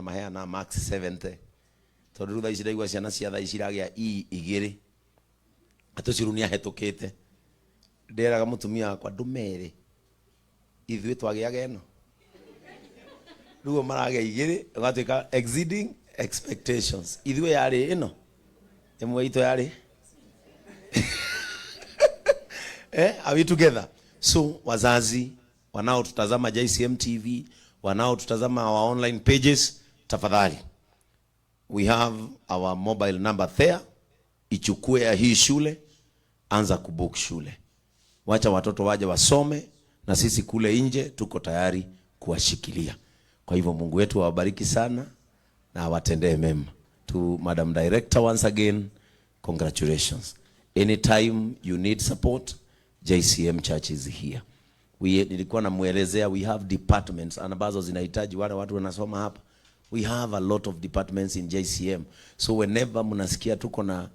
Maheana max 70, tondu riu thaa ici ndaigua ciana cia thaa ici iragia E igiri, ati ucio riu niahetukite. Nderaga mutumia wakwa, ndumere ithuĩ twagĩaga ĩno, rĩu o maragĩa igĩrĩ, ũgatuĩka exceeding expectations. Ithuĩ yarĩ ĩno ĩmwe itũ yarĩ. Are we together? So wazazi wanaotutazama JCM TV, wanaotutazama our online pages, tafadhali, we have our mobile number there. Ichukue ya hii shule, anza kubook shule, wacha watoto waje wasome, na sisi kule nje tuko tayari kuwashikilia. Kwa hivyo Mungu wetu awabariki sana na awatendee mema. To Madam Director, once again, congratulations. Anytime you need support, JCM Church is here. Nilikuwa namuelezea, we have departments ambazo zinahitaji wale watu wanasoma hapa. We have a lot of departments in JCM. So whenever mnasikia tuko na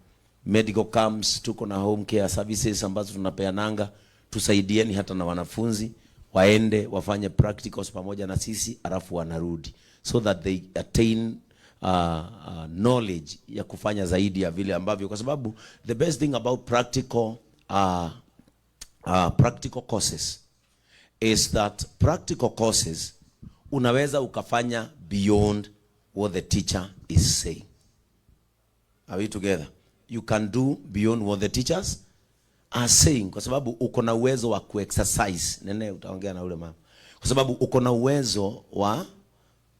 medical camps, tuko na home care services ambazo tunapeananga, tusaidieni hata na wanafunzi waende wafanye practicals pamoja na sisi, alafu wanarudi so that they attain knowledge ya kufanya zaidi ya vile ambavyo, kwa sababu the best thing about practical courses is that practical courses unaweza ukafanya beyond what the teacher is saying. Are we together? You can do beyond what the teachers are saying, kwa sababu uko na uwezo wa kuexercise. Nene utaongea na ule mama. Kwa sababu uko na uwezo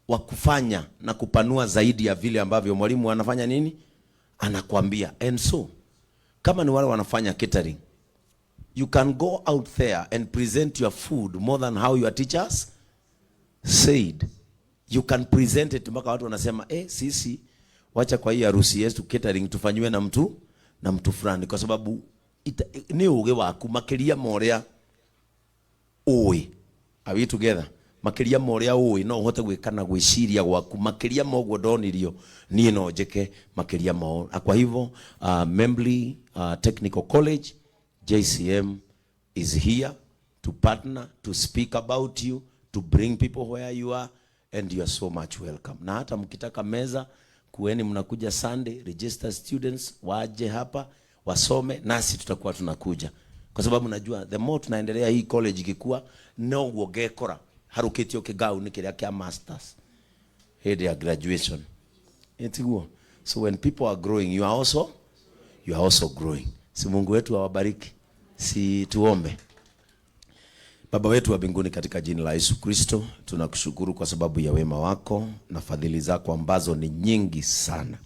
wa kufanya na kupanua zaidi ya vile ambavyo mwalimu anafanya nini? Anakuambia. And so kama ni wale wanafanya catering, you can go out there and present your food more than how your teachers said. You can present it mpaka watu wanasema, sisi wacha kwa hii harusi yetu catering tufanyiwe na mtu fulani, kwa sababu ni uge waku makiria moria ui. Are we together? Makiria moria ui no uhote gwika na gwiciria gwaku makiria moguo ndonirio nie no njike makiria mao. Kwa hivyo, Membley Technical College, JCM is here to partner, to speak about you, to bring people where you are, and you are so much welcome. Na hata mkitaka meza, kueni mnakuja Sunday, register students waje hapa wasome, nasi tutakuwa tunakuja, kwa sababu najua the more tunaendelea hii college ikikua, noguo ngekora harukitio kigauni kiria kia masters hindi ya graduation, itiguo. So when people are growing, you are also growing. Si Mungu wetu awabariki. Si tuombe. Baba wetu wa mbinguni, katika jina la Yesu Kristo, tunakushukuru kwa sababu ya wema wako na fadhili zako ambazo ni nyingi sana.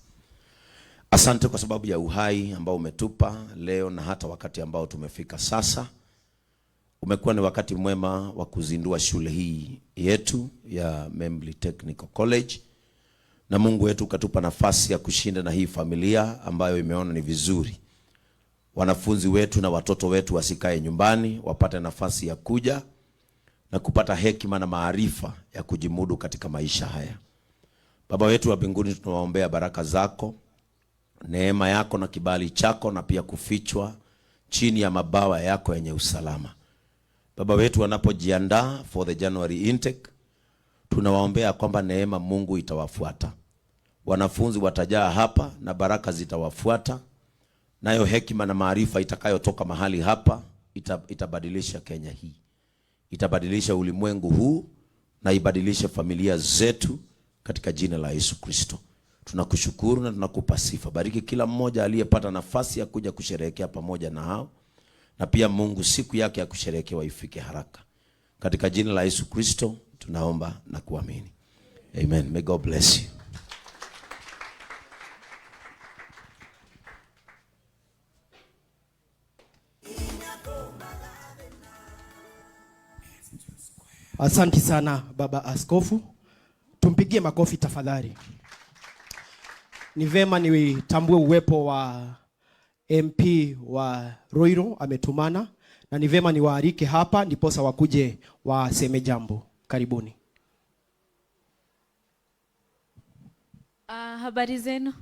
Asante kwa sababu ya uhai ambao umetupa leo na hata wakati ambao tumefika sasa. Umekuwa ni wakati mwema wa kuzindua shule hii yetu ya Membley Technical College, na Mungu wetu ukatupa nafasi ya kushinda na hii familia ambayo imeona ni vizuri wanafunzi wetu na watoto wetu wasikae nyumbani, wapate nafasi ya kuja na kupata hekima na maarifa ya kujimudu katika maisha haya. Baba wetu wa mbinguni, tunawaombea baraka zako, neema yako na kibali chako, na pia kufichwa chini ya mabawa yako yenye usalama. Baba wetu, wanapojiandaa for the January intake, tunawaombea kwamba neema Mungu itawafuata. Wanafunzi watajaa hapa na baraka zitawafuata, nayo hekima na maarifa itakayotoka mahali hapa itabadilisha Kenya hii, itabadilisha ulimwengu huu na ibadilishe familia zetu katika jina la Yesu Kristo. Tunakushukuru na tunakupa sifa. Bariki kila mmoja aliyepata nafasi ya kuja kusherehekea pamoja na hao, na pia Mungu, siku yake ya kusherehekewa ifike haraka. Katika jina la Yesu Kristo tunaomba na kuamini. Amen. May God bless you. Asanti sana, Baba Askofu, tumpigie makofi tafadhali. Ni vema nitambue uwepo wa MP wa Ruiru ametumana, na ni vema niwaalike hapa ndiposa wakuje waseme jambo. Karibuni. Habari zenu?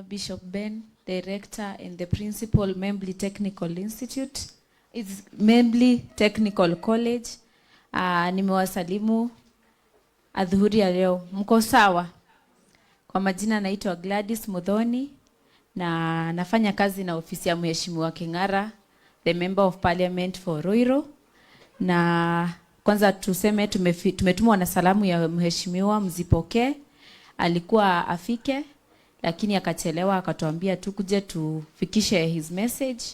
Bishop Ben, Director and the Principal, Membley Technical Institute. It's Membley Technical College. Nimewasalimu. Adhuhuri ya leo. Mko sawa? Kwa majina naitwa Gladys Muthoni na nafanya kazi na ofisi ya Mheshimiwa King'ara, the Member of Parliament for Ruiru. Na kwanza tuseme tumetumwa na salamu ya mheshimiwa, mzipokee. Alikuwa afike lakini akachelewa, akatuambia tukuje tufikishe his message,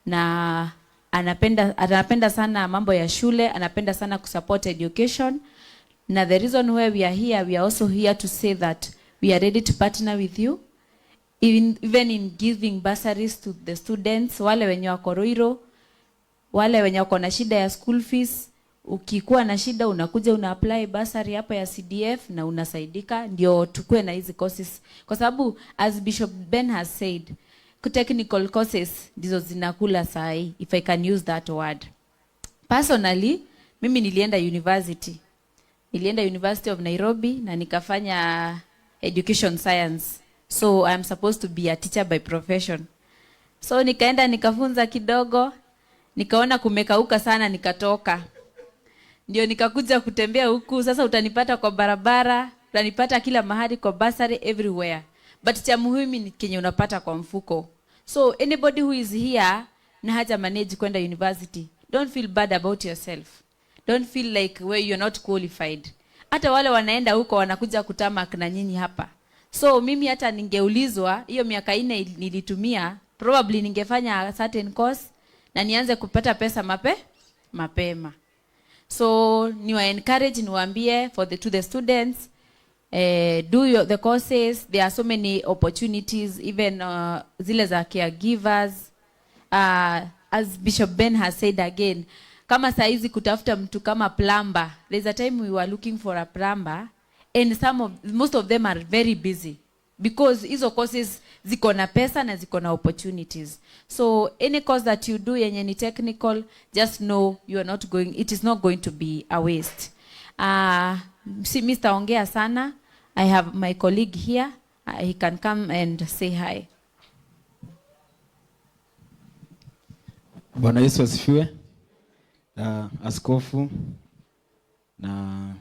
na anapenda sana mambo ya shule, anapenda sana kusupport education. Na the reason why we are here, we are also here to say that we are ready to partner with you even in giving bursaries to the students wale wenye wako Ruiru, wale wenye wako na shida ya school fees. Ukikuwa na shida unakuja una apply bursary hapa ya CDF na unasaidika, ndio tukue na hizi courses, kwa sababu as Bishop Ben has said, technical courses ndizo zinakula sahi, if I can use that word. Personally, mimi nilienda university, nilienda University of Nairobi na nikafanya education science, so I'm supposed to be a teacher by profession. So nikaenda nikafunza kidogo, nikaona kumekauka sana, nikatoka, ndio nikakuja kutembea huku. Sasa utanipata kwa barabara, utanipata kila mahali, kwa bursary, everywhere, but cha muhimu ni kenye unapata kwa mfuko. So anybody who is here na haja manage kwenda university, don't feel bad about yourself, don't feel like where you're not qualified. Hata wale wanaenda huko wanakuja kutarmac na nyinyi hapa. So mimi hata ningeulizwa hiyo miaka 4 nilitumia, probably ningefanya a certain course na nianze kupata pesa mapema. So niwa encourage, niwaambie for the to the students, do the courses. There are so many opportunities, even zile za caregivers. As Bishop Ben has said again, kama saizi kutafuta mtu kama plumber, there's a time we were looking for a plumber and some of most of them are very busy because hizo courses ziko na pesa na ziko na opportunities. So any course that you do yenye ni technical, just know you are not going it is not going to be a waste. Si mi sitaongea sana. I have my colleague here. He can come and say hi. Bwana Yesu asifiwe. Askofu na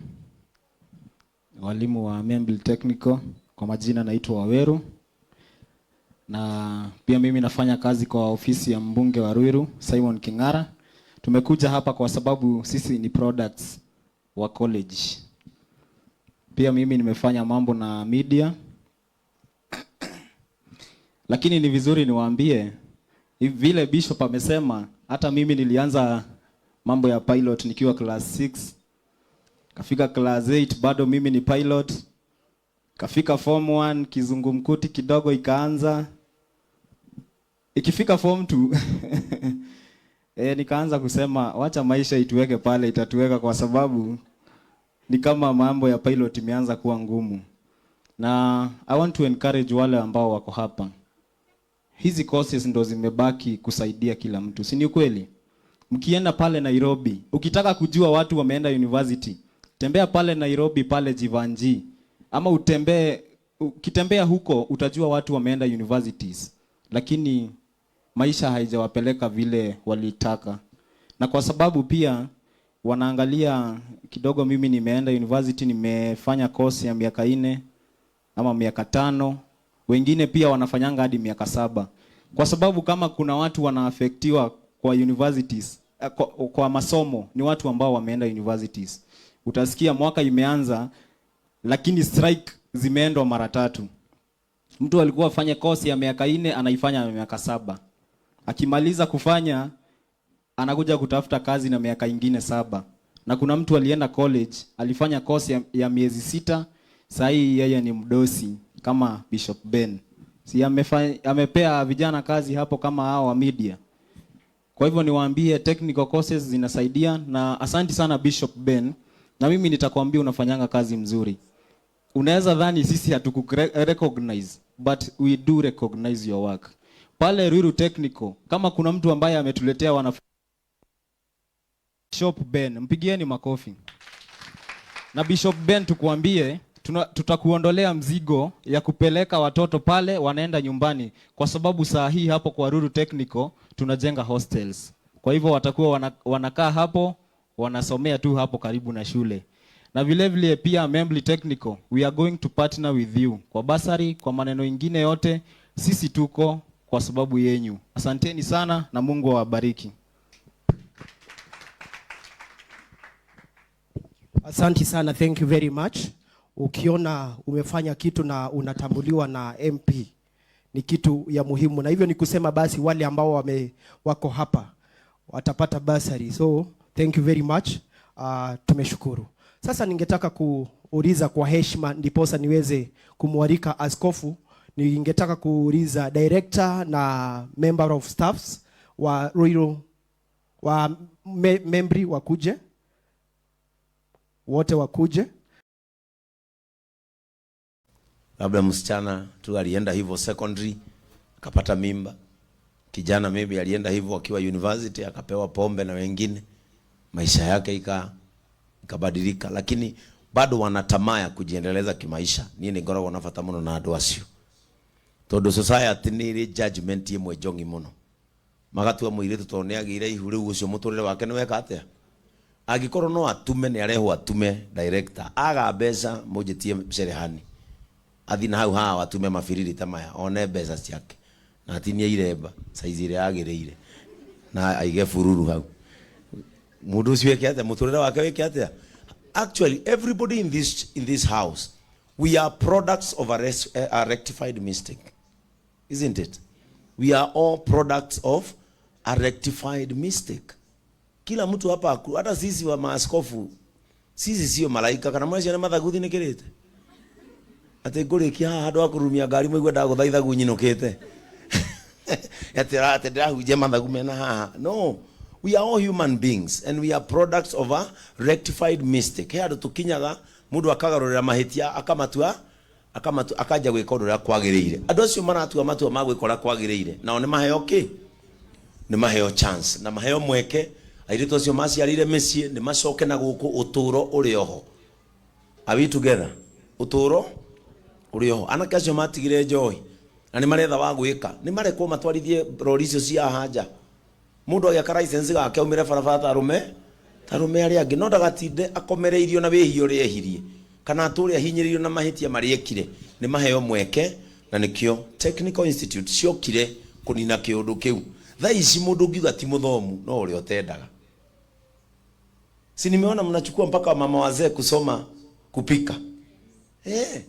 walimu wa Membley Technical, kwa majina naitwa Waweru, na pia mimi nafanya kazi kwa ofisi ya mbunge wa Ruiru Simon King'ara. Tumekuja hapa kwa sababu sisi ni products wa college. Pia mimi nimefanya mambo na media, lakini ni vizuri niwaambie vile Bishop amesema, hata mimi nilianza mambo ya pilot nikiwa class 6, kafika class 8 bado mimi ni pilot, kafika form 1 kizungumkuti kidogo ikaanza, ikifika form 2 nikaanza kusema wacha maisha ituweke pale itatuweka, kwa sababu ni kama mambo ya pilot imeanza kuwa ngumu. Na I want to encourage wale ambao wako hapa, hizi courses ndo zimebaki kusaidia kila mtu, si ni kweli? Mkienda pale Nairobi, ukitaka kujua watu wameenda university, tembea pale Nairobi pale Jeevanjee, ama utembee, ukitembea huko utajua watu wameenda universities, lakini maisha haijawapeleka vile walitaka. Na kwa sababu pia wanaangalia kidogo, mimi nimeenda university, nimefanya course ya miaka 4 ama miaka 5, wengine pia wanafanyanga hadi miaka 7. Kwa sababu kama kuna watu wanaafektiwa kwa universities, kwa masomo, ni watu ambao wameenda universities. Utasikia mwaka imeanza lakini strike zimeendwa mara 3. Mtu alikuwa afanye course ya miaka 4 anaifanya ya miaka 7. Akimaliza kufanya anakuja kutafuta kazi na miaka ingine 7. Na kuna mtu alienda college, alifanya course ya miezi 6, saa hii yeye ni mdosi kama Bishop Ben. Si amepea vijana kazi hapo kama hao wa media. Kwa hivyo niwaambie technical courses zinasaidia, na asanti sana Bishop Ben. Na mimi nitakwambia unafanyanga kazi mzuri. Unaweza dhani sisi hatuku-recognize, but we do recognize your work. Pale Ruiru Technical, kama kuna mtu ambaye ametuletea wanafunzi, Bishop Ben, mpigieni makofi. Na Bishop Ben tukuambie, tutakuondolea mzigo ya kupeleka watoto pale wanaenda nyumbani, kwa sababu saa hii hapo kwa Ruiru Technical tunajenga hostels. Kwa hivyo watakuwa wanakaa hapo, wanasomea tu hapo karibu na shule. Na Na vile vile pia Membley Technical, we are going to partner with you kwa bursary, kwa maneno ingine yote, sisi tuko kwa sababu yenyu. Asanteni sana na Mungu awabariki. Asante sana, thank you very much. Ukiona umefanya kitu na unatambuliwa na MP ni kitu ya muhimu, na hivyo ni kusema basi wale ambao wako hapa watapata bursary. So thank you very much. Tumeshukuru. Sasa ningetaka kuuliza kwa heshima, ndiposa niweze kumwalika askofu. Ningetaka kuuliza director na member of staffs wa Ruiru wa Membley wakuje wote, wakuje. Labda msichana tu alienda hivyo secondary akapata mimba, kijana maybe alienda hivyo akiwa university akapewa pombe na wengine, maisha yake ikabadilika, lakini bado wana tamaa ya kujiendeleza kimaisha. Niĩ nĩ ngoragwo na bata mũno na andũ acio tondũ society nĩ ĩrĩ judgment ĩmwe njongi mũno, magatua mũirĩtu tondũ nĩ agĩire ihu rĩu ũcio mũtũrĩre wake nĩ weka atĩa. Angĩkorwo no atume nĩ arehwo atume director aga mbeca mũnjĩtie cherehani athi na hau haha atume mabiriri ta maya one mbeca ciake na atinie iremba size ĩrĩa yagĩrĩire na aige bururu hau, mũndũ ũcio eke atĩa? Mũtũrĩre wake wĩke atĩa? Actually, everybody in this house, we are products of a rectified mistake, isn't it? We are all products of a rectified mistake. Kila mtu hapa, hata sisi wa maaskofu, sisi sio malaika. Kana mwacia nĩ mathaguthi nĩkĩrĩte atĩ ngũrĩkia haha handũ ha kũrumia ngari mũigue ndagũthaitha nyinũkĩte atĩ ndĩrahunjia mathagu mena haha. No, we are all human beings and we are products of a rectified mistake. He handũ tũkinyaga mũndũ akagarũrĩra mahĩtia akamatua akanja gwĩka ũndũ ũrĩa kwagĩrĩire. Andũ acio maratua matua ma gwĩka ũrĩa kwagĩrĩire nao nĩ maheo kĩ? Nĩ maheo chance na maheo mweke. Airĩtu acio maciarire mĩciĩ nĩ macoke na gũkũ, ũtũũro ũrĩ oho. Are we together? Ũtũũro ũrĩ oho. Anake acio matigire njohi na nĩ maretha wa gwĩka, nĩ marekwo matwarithie rori icio cia haha nja. Mũndũ agĩaka license gake aumĩre barabara ta arũme arĩa angĩ, no ndagatinde akomereirio na wĩhia ũrĩa ehirie kana atũre ahinyĩrĩirio na mahĩtia marĩa ekire. Nĩ maheo mweke, na nĩkĩo Technical Institute ciokire kũnina kĩũndũ kĩu. Thaa ici mũndũ ũngiuga ti mũthomu no ũrĩa ũtendaga. Si nimeona mnachukua mpaka mama wazee kusoma kupika? Eh,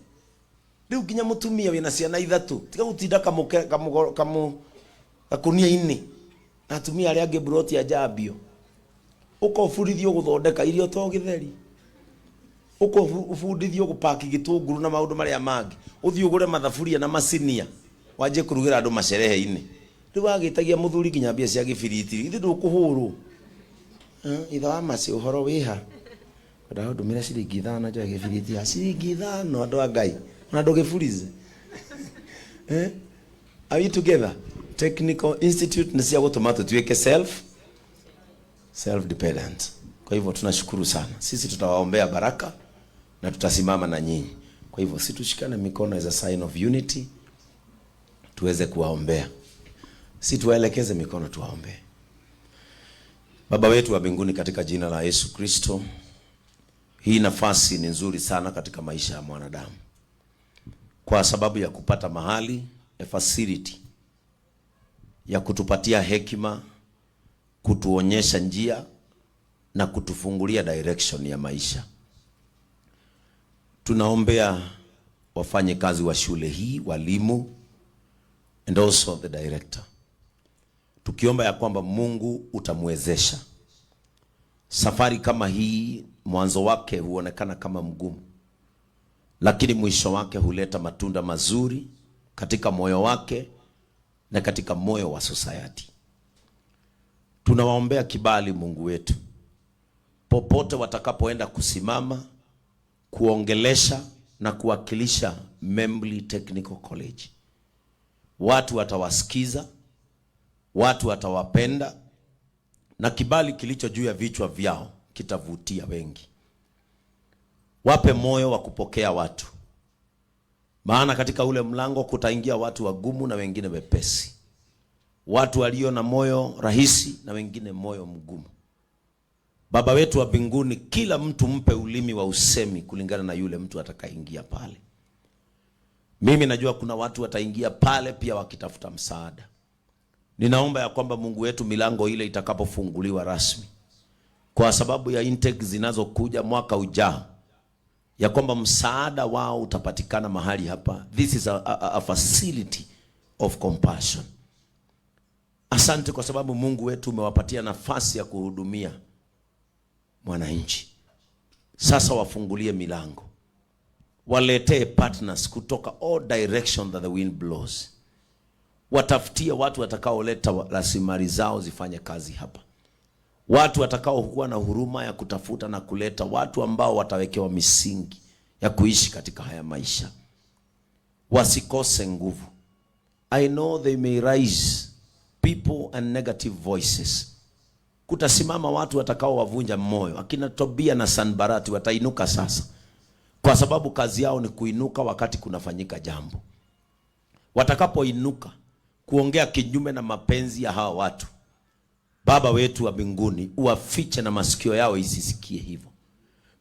rĩu nginya mũtumia wĩna ciana ithatũ, tiga gũtinda kamũke kamũ kamũ gakunia-inĩ na atumia arĩa angĩ mburoti njambio, ũka ũbundithio gũthondeka irio to gĩtheri, ũka ũbundithio gũpaki gĩtũngũrũ na maũndũ marĩa mangĩ, ũthiĩ ũgũre mathaburia na macinia wanjie kũrugĩra andũ macerehe-inĩ. Rĩu wagĩtagia mũthuri nginya mbia cia gĩbiriti, ithe ndũkũhũrwo. Ithe wa maci ũhoro wĩha ndamũndũmĩra ciringi 5 njoe gĩbiriti ya ciringi 5. Andũ a Ngai, ona ndũgĩburize. Eh? Are we together? Technical Institute nĩ cia gũtũma tũtuĩke self dependent. Kwa hivyo tunashukuru sana, sisi tutawaombea baraka na tutasimama na nyinyi. Kwa hivyo si tushikane mikono as a sign of unity, tuweze kuwaombea, si tuwaelekeze mikono, tuwaombee. Baba wetu wa mbinguni, katika jina la Yesu Kristo, hii nafasi ni nzuri sana katika maisha ya mwanadamu kwa sababu ya kupata mahali, a facility ya kutupatia hekima, kutuonyesha njia na kutufungulia direction ya maisha. Tunaombea wafanyikazi wa shule hii, walimu and also the director, tukiomba ya kwamba Mungu utamwezesha. Safari kama hii mwanzo wake huonekana kama mgumu, lakini mwisho wake huleta matunda mazuri katika moyo wake na katika moyo wa society. Tunawaombea kibali, Mungu wetu, popote watakapoenda kusimama, kuongelesha na kuwakilisha Membley Technical College. Watu watawasikiza, watu watawapenda, na kibali kilicho juu ya vichwa vyao kitavutia wengi. Wape moyo wa kupokea watu, maana katika ule mlango kutaingia watu wagumu na wengine wepesi, watu walio na moyo rahisi na wengine moyo mgumu. Baba wetu wa mbinguni, kila mtu mpe ulimi wa usemi kulingana na yule mtu atakayeingia pale. Mimi najua kuna watu wataingia pale pia wakitafuta msaada. Ninaomba ya kwamba Mungu wetu, milango ile itakapofunguliwa rasmi kwa sababu ya intake zinazokuja mwaka ujao, ya kwamba msaada wao utapatikana mahali hapa. This is a facility of compassion. Asante kwa sababu Mungu wetu umewapatia nafasi ya kuhudumia mwananchi. Sasa wafungulie milango, waletee partners kutoka all direction that the wind blows, watafutie watu watakaoleta rasilimali zao zifanye kazi hapa, watu watakaokuwa na huruma ya kutafuta na kuleta watu ambao watawekewa misingi ya kuishi katika haya maisha, wasikose nguvu. I know they may rise people and negative voices. Kutasimama watu watakao wavunja moyo. Akina Tobia na Sanbarati watainuka sasa, kwa sababu kazi yao ni kuinuka wakati kunafanyika jambo. Watakapoinuka kuongea kinyume na mapenzi ya hawa watu, Baba wetu wa mbinguni, uwafiche na masikio yao isisikie hivyo.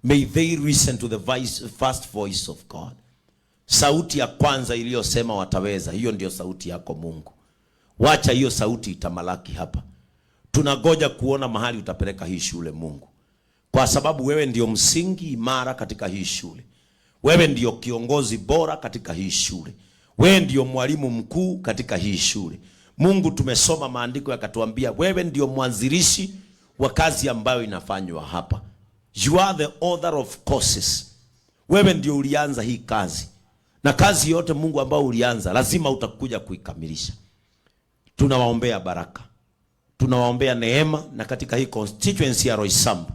May they listen to the voice, first voice of God. Sauti ya kwanza iliyosema wataweza, hiyo ndio sauti yako Mungu. Wacha hiyo sauti itamalaki hapa. Tunagoja kuona mahali utapeleka hii shule Mungu, kwa sababu wewe ndio msingi imara katika hii shule. Wewe ndio kiongozi bora katika hii shule. Wewe ndio mwalimu mkuu katika hii shule. Mungu, tumesoma maandiko yakatuambia wewe ndio mwanzilishi wa kazi ambayo inafanywa hapa. You are the author of courses. Wewe ndio ulianza hii kazi, na kazi yote Mungu ambao ulianza lazima utakuja kuikamilisha. Tunawaombea baraka, tunawaombea neema, na katika hii constituency ya Roysambu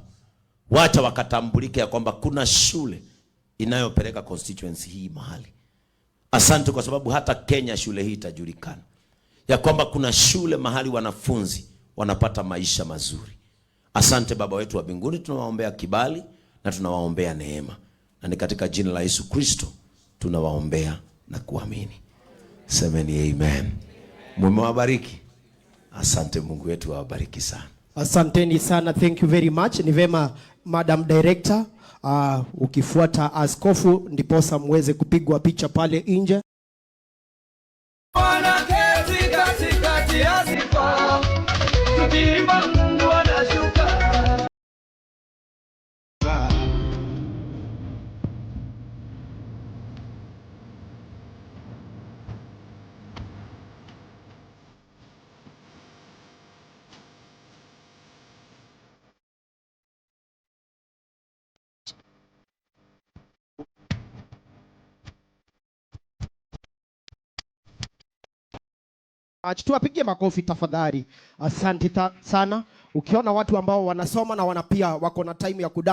wacha wakatambulike ya kwamba kuna shule inayopeleka constituency hii mahali. Asante kwa sababu hata Kenya shule hii itajulikana ya kwamba kuna shule mahali wanafunzi wanapata maisha mazuri. Asante Baba wetu wa mbinguni, tunawaombea kibali na tunawaombea neema, na ni katika jina la Yesu Kristo tunawaombea na kuamini. Semeni amen. Mumewabariki. Asante, Mungu wetu awabariki sana. Asanteni sana, thank you very much. Ni vema Madam Director, ukifuata askofu ndiposa muweze kupigwa picha pale nje. Wanaketi katikati ya sifa, tukiimba Mungu anashuka. Tuwapigie makofi tafadhali. Asante sana. Ukiona watu ambao wanasoma na wana pia wako na time ya kuda